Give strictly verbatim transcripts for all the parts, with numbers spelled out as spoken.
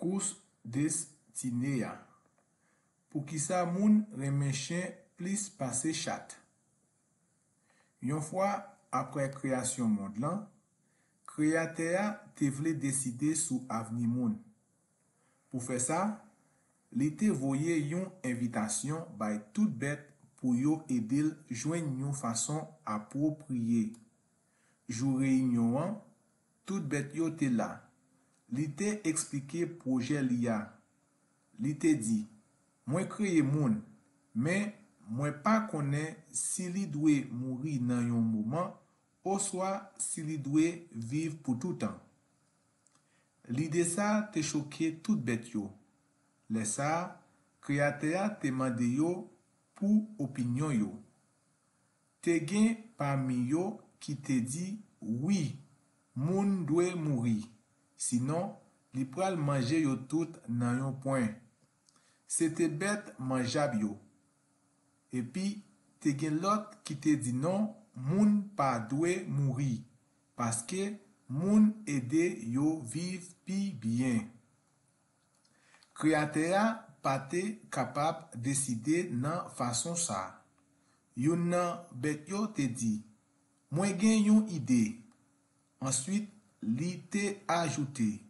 Kous destine a. Poukisa moun renmen chen plis pase chat? Yon fwa, apre kreyasyon mond lan, Kreyatè a te vle deside sou avni moun. Pou fè sa, li te voye yon envitasyon bay tout bèt pou yo ede l jwenn yon fason apwopriye. Jou reyinyon an, tout bèt yo te la. Li te eksplike pwojè li a. Li te di, "Mwen kreye moun, men mwen pa konnen si li dwe mouri nan yon moman oswa si li dwe viv pou toutan." Lide sa a te choke tout bèt yo. Lè sa a, Kreyatè a te mande yo pou opinyon yo. Te gen pami yo ki te di, "Wi, moun dwe mouri, sinon li pral manje yo tout nan yon pwen." Se te bèt manjab yo. Epi, te gen lòt ki te di, "Non, moun pa dwe mouri, paske moun ede yo viv pi byen." Kreyatè a pa te kapab deside nan fason sa a. Youn nan bèt yo te di, "Mwen gen yon ide." Answit, li te ajoute,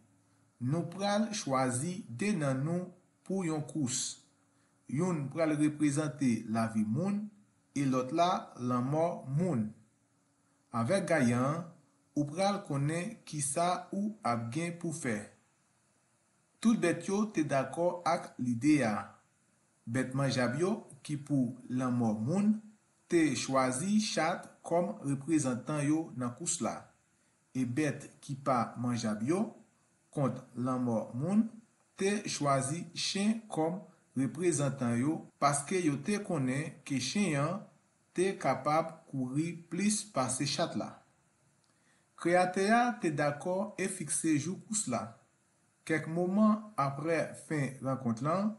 "Nou pral chwazi de nan nou pou yon kous. Youn pral reprezante lavi moun e lòt la lanmò moun." Avèk gayan an, ou pral konnen kisa ou ap gen pou fè. Tout bèt yo te dakò ak lide a. Bèt manjab yo ki pou lanmò moun te chwazi chat kòm reprezantan yo nan kous la, e bèt ki pa manjab yo, kont lanmò moun, te chwazi chen kòm reprezantan yo, paske yo te konnen ke chen an te kapab kouri plis pase chat la. Kreyatè a te dakò e fikse jou kous la. Kèk moman apre fen rankont lan,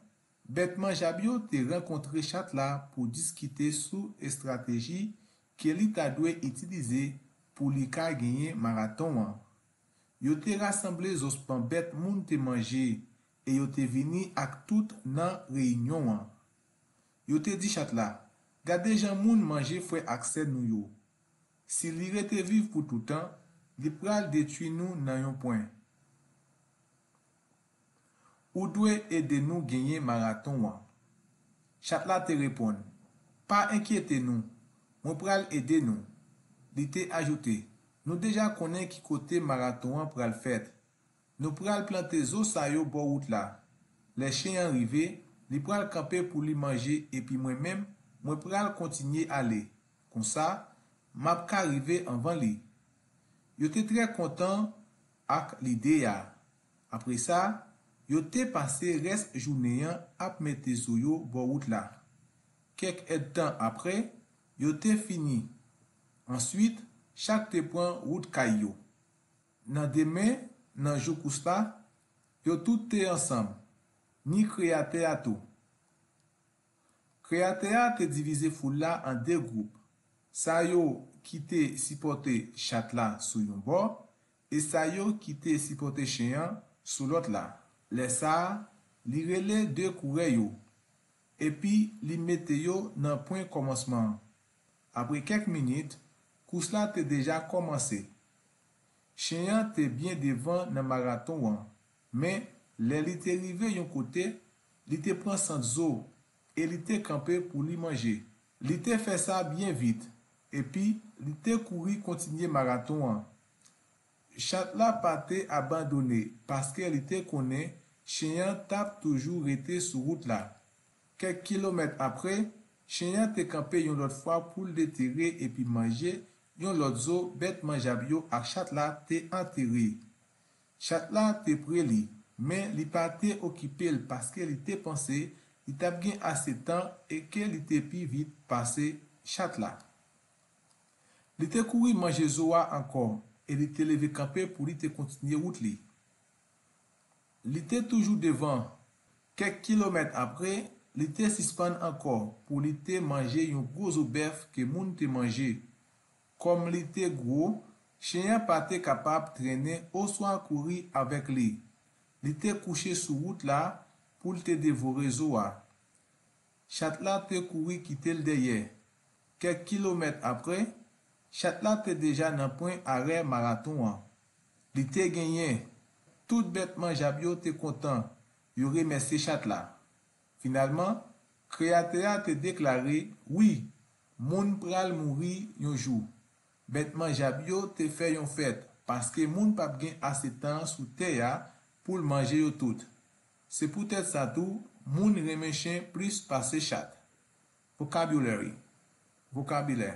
bèt manjab yo te rankontre chat la pou diskite sou estrateji ke li ta dwe itilize pou li ka genyen maraton an. Yo te rasanble zospan bèt moun te manje e yo te vini ak tout nan reyinyon an. Yo te di chat la, "Gade jan moun manje frè ak sè nou yo. Si li rete viv pou toutan, li pral detwi nou nan yon pwen. Ou dwe ede nou genyen maraton an." Chat la te reponn, "Pa enkyete nou, mwen pral ede nou." Li te ajoute, "Nou deja konnen ki kote maraton an pral fèt. Nou pral plante zo sa yo bò wout la. Lè chen an rive, li pral kanpe pou li manje epi mwen menm, mwen pral kontinye ale. Konsa, m ap ka rive anvan li." Yo te trè kontan ak lide a. Apre sa, yo te pase rès jounen an ap mete zo yo bò wout la. Kèk èdtan apre, yo te fini. Answit, chak te pran wout kay yo. Nan demen, nan jou kous la, yo tout te ansanm, ni Kreyatè a tou. Kreyatè a te divize foul la an de gwoup, sa yo ki te sipòte chat la sou yon bò, e sa yo ki te sipòte chen an sou lòt la. Lè sa a, li rele de kourè yo, epi li mete yo nan pwen kòmansman an. Apre kèk minit, kous la te deja kòmanse. Chen an te byen devan nan maraton an, men lè li te rive yon kote, li te pran sant zo e li te kanpe pou li manje. Li te fè sa byen vit, epi li te kouri kontinye maraton an. Chat la pa te abandone paske li te konnen chen an t ap toujou rete sou wout la. Kèk kilomèt apre, chen an te kanpe yon lòt fwa pou l detere epi manje yon lòt zo bèt manjab yo ak chat la te antere. Chat la te pre li, men li pa te okipe l paske li te panse li t ap gen ase tan e ke li te pi vit pase chat la. Li te kouri manje zo a ankò e li te leve kanpe pou li te kontinye wout li. Li te toujou devan. Kèk kilomèt apre, li te sispann ankò pou li te manje yon gwo zo bèf ke moun te manje. Kòm li te gwo, chen an pa te kapab trennen oswa kouri avèk li. Li te kouche sou wout la pou l te devore zo a. Chat la te kouri kite l dèyè. Kèk kilomèt apre, chat la te deja nan pwen arè maraton an. Li te genyen. Tout bèt manjab yo te kontan, yo remèsye chat la. Finalman, Kreyatè a te deklare, wi, moun pral mouri yon jou. Bèt manjab yo te fè yon fèt, paske moun p ap gen ase tan sou tè a pou l manje yo tout. Se poutèt sa tou, moun renmen chen plis pase chat. Vocabulary. Vokabilè.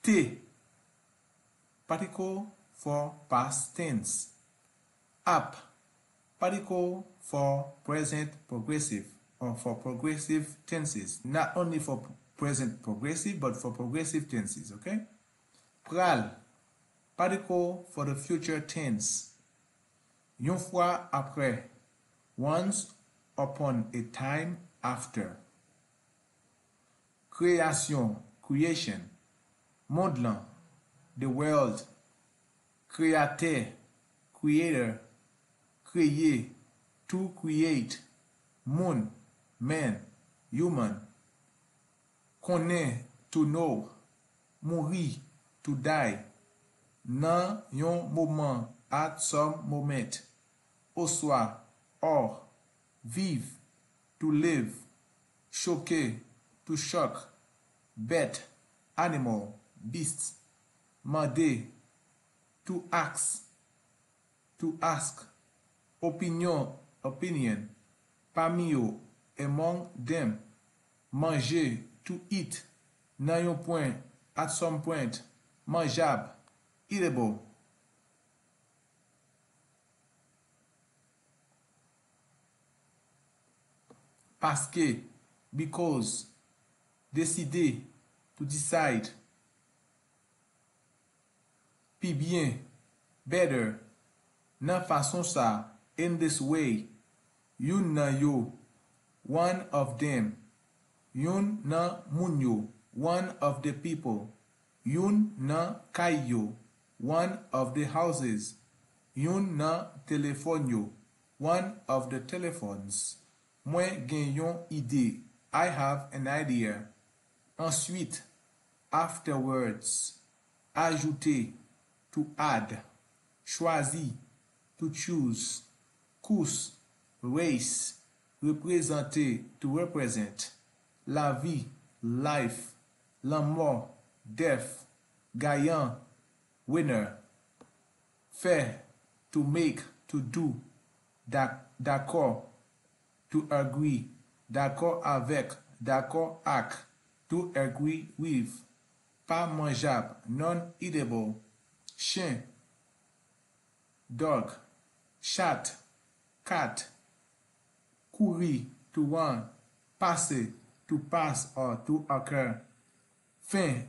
Te. Particle for past tense. Ap. Particle for present progressive or for progressive tenses. Not only for present progressive, but for progressive tenses, okay? Pral. Particle for the future tense. Yon fwa apre. Once upon a time after. Kreyasyon, creation. Mond lan, the world. Kreyatè, creator. Kreye, to create. Moun, man, human. Konnen, to know. Mouri, to die. Nan yon moman, at some moment. Oswa, or. Viv, to live. Choke, to shock. Bèt, animal, beast. Mande, to ask, to ask. Opinyon, opinion. Pami yo, among them. Manje, to eat. Nan yon pwen, at some point. Manjab, eatable. Paske, because. Deside, to decide. Pi byen, better. Nan fason sa, in this way. Youn nan yo, one of them. Youn nan moun yo, one of the people. Youn nan kay yo, one of the houses. Youn nan telefòn yo, one of the telephones. Mwen gen yon ide. I have an idea. Answit, afterwards. Ajoute, to add. Chwazi, to choose. Kous, race. Reprezante, to represent. Lavi, life. Lanmò, death. Gayan, winner. Fè, to make, to do. Da-, dakò, to agree. Dakò avèk, dakò ak. To agree with. Pa manjab, non-eatable. Chen, dog. Chat, cat. Kouri, to run. Pase, to pass or to occur. Fen,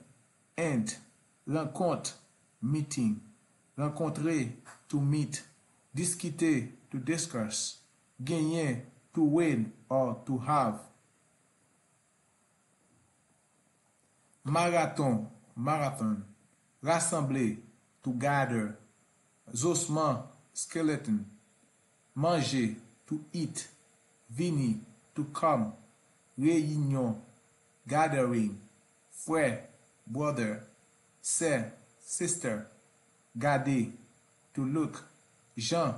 end. Rankont, meeting. Rankontre, to meet. Diskite, to discuss. Genyen, to win or to have. Maraton, marathon. Rasanble, to gather. Zosman, skeleton. Manje, to eat. Vini, to come. Reyinyon, gathering. Frè, brother. Sè, sister. Gade, to look. Jan,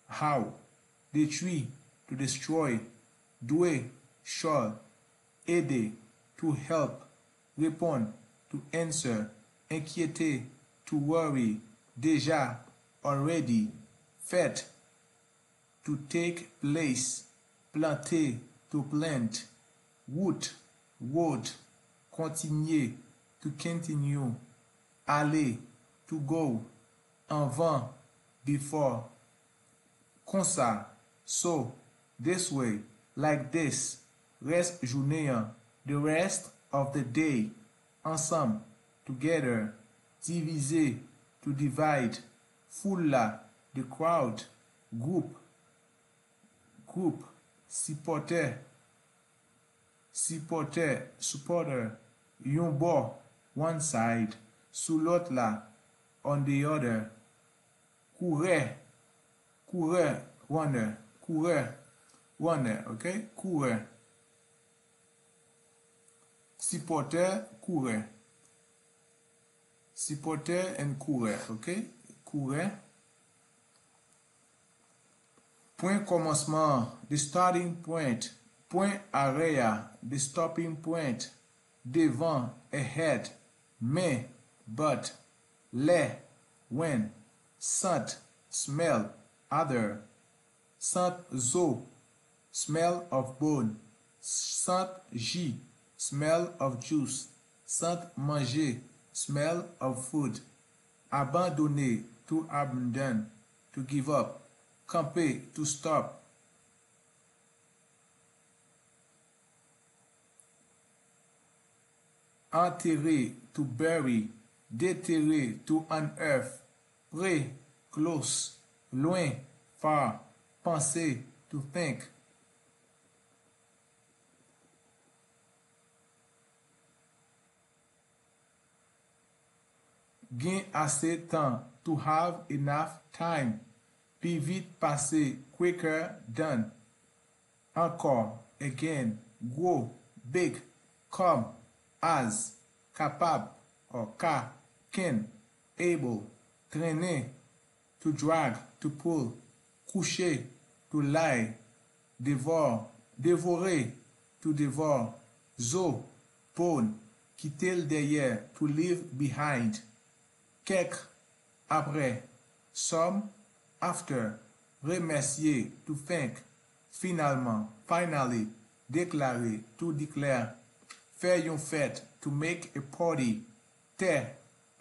how. Detwi, to destroy. Dwe, shall. Ede, to help. Reponn, to answer. Enkyete, to worry. Deja, already. Fèt, to take place. Plante, to plant. Wout, road. Kontinye, to continue. Ale, to go. Anvan, before. Konsa, so, this way, like this. Rès jounen an, the rest of the day. Ansanm, together. Divize, to divide. Foul la, the crowd. Gwoup, group. Sipòtè, sipòtè, supporter. Yon bò, one side. Sou lòt la, on the other. Kourè, Kourè, runner. Kourè, runner, ok? Kourè. Sipòtè, kourè. Sipòtè and kourè, ok? Kourè. Pwen kòmansman an, the starting point. Pwen arè a, the stopping point. Devan, ahead. Men, but. Lè, when. Sant, smell, other. Sant zo, smell of bone. Sant ji, smell of juice. Sant manje, smell of food. Abandone, to abandon, to give up. Kanpe, to stop. Antere, to bury. Detere, to unearth. Pre, close. Lwen, far. Panse, to think. Gen ase tan, to have enough time. Pi vit pase, quicker than. Ankò, again. Gwo, big. Kòm, as. Kapab, or ka, can. Able, trennen. To drag, to pull. Kouche, to lie. Devò, devore, to devour. Zo, bone. Kite l dèyè, to leave behind. Kèk, apre. Some, after. Remèsye, to thank. Finalman, finally. Deklare, to declare. Fè yon fèt, to make a party. Tè,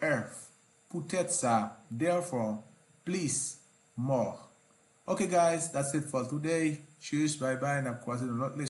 earth. Poutèt sa, therefore, plis, more. Ok guys, that's it for today. Cheers, bye bye, n ap kwaze nan lòt lesson.